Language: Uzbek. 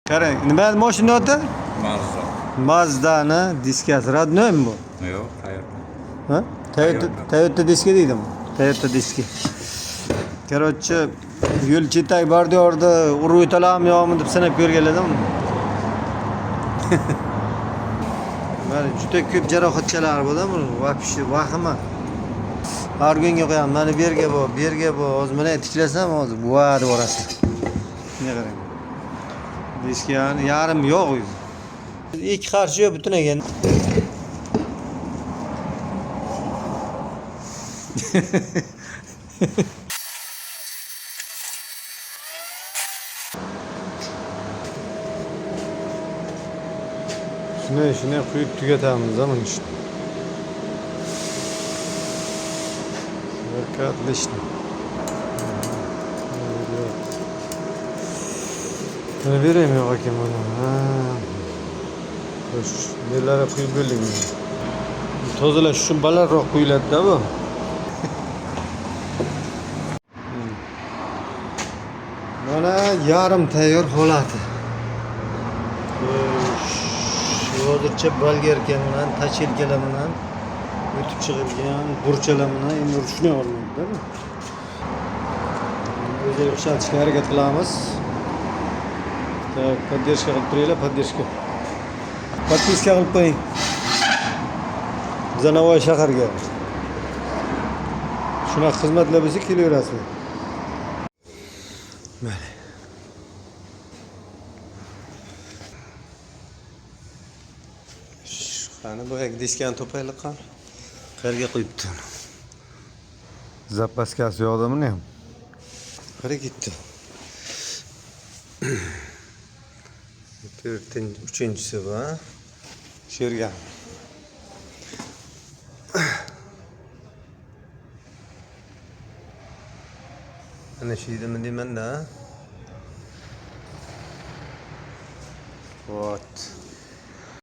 Qarang, nima mashina oti? Mazda. Mazda'ni diskasi. Родной mi bu? Yo'q, Toyota. Ha? Toyota, Toyota diski deydimi? Toyota diski. Короче, yo'l chetidagi bordiyorda urib o'taladimi yo'qmi deb sinab ko'rganlardan. Mana juda ko'p jarohatchalar bor-da buni. Вообще vahima. Argonga qo'yaman. Mana bu yerga bor, bu yerga bor. Hozir mana tiklasam hozir buva deb yuborasiz. Bunga qarang. Diski yani yarim yo'q. Ikki qarshi yo'q butun ekan. Shunday shunday quyib tugatamiz buni ishni. Сверка отлично. Mana beraymi yo'q ekan buni. Ha. Xo'sh, bu yerlarga quyib bo'ldik. Tozalash uchun balandroq quyiladi-da bu. Mana yarim tayyor holati. Xo'sh, hozircha bolgarka bilan, tachelkalar bilan o'tib chiqilgan burchalar bilan endi ruchnoy olinadi-da bu. O'ziga o'xshatishga harakat qilamiz. Так, поддержка qilib turinglar, поддержка. Подписка qilib qo'ying. Biza Navoiy shaharga. Shunaqa xizmatlar bo'lsa kelaverasizlar. Mana. Qani boyagi diskani topaylik qani. Qayerga qo'yibdi uni? Zapaskasi yo'qda buni ham. Qayerga ketdi? To'rtinchi, uchinchisi bu, ha? Shu yerga. Ana shu yerdami deyman-da. Вот.